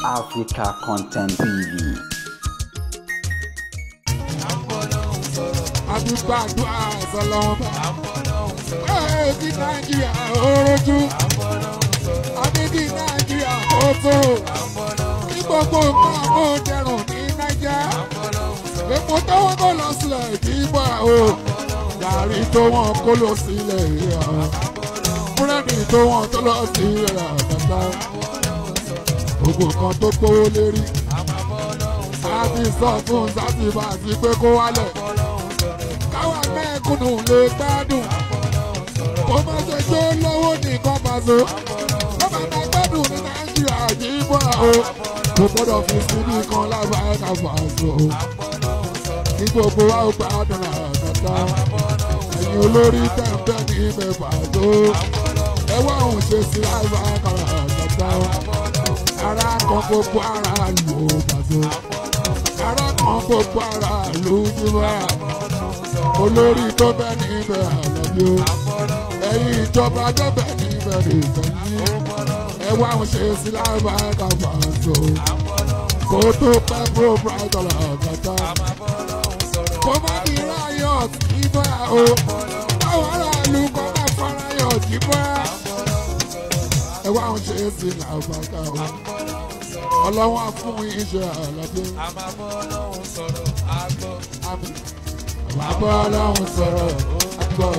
Africa Content TV. Àdúgbàdúrà sọlọ́mọ. Ẹ kí Nàìjíríà orójú. Àbí kí Nàìjíríà ó tó. Kí gbogbo nǹkan kó dẹrùn ní Nàìjíríà. Èpo tó wọ́n kó lọ sílẹ̀ ìdìbò o. Gàrí tó wọ́n kó lọ sílẹ̀ ìyá. Búrẹ́dì tó wọ́n tó lọ sílẹ̀ àtàtà. Gbogbo kan tó gbówó lérí. A ti sọ fún Sátìbà sí pé kó wálẹ̀. Káwa mẹ́kúnnù lè gbádùn. Kó má ṣe jó lọ́wọ́ nìkan pàṣẹ. Ó máa ma gbádùn ní Nàìjíríà yìí bọ́ o. Kò gbọ́dọ̀ fi síbí kan lábàá ẹ̀ka pàṣẹ o. Kí gbogbo wa ó gbádùn àtàtà. Ẹ̀yin olórí tẹ̀m̀tẹ̀ ní ibẹ̀ pàṣẹ. Ẹ wá òun ṣe sí lábàá ẹ̀ka àtàtà. Ara kan gbogbo ara lò pàṣẹ. Ara kan gbogbo ara lò níwá. Olórí tó bẹ́ níbẹ̀ àlọ́bí o. Ẹ̀yin ìjọba tó bẹ́ níbẹ̀ nìkan yí. Ẹ wá òun ṣe sí lábàá ẹ̀ka pàṣẹ. Kó tó pẹ́ fún Brighton àgàtà. Kó má di riot ibà o. Báwo aráàlú kọ́ bá farayọ̀ jíbá. Ẹ wá òun ṣe sí lábàá ẹ̀ka o. Ọlọ́wọ́n á fún iṣẹ́ àlọ́bí. Àmín. Àbọ̀ ọlọ́run sọ̀rọ̀ àgbọ̀.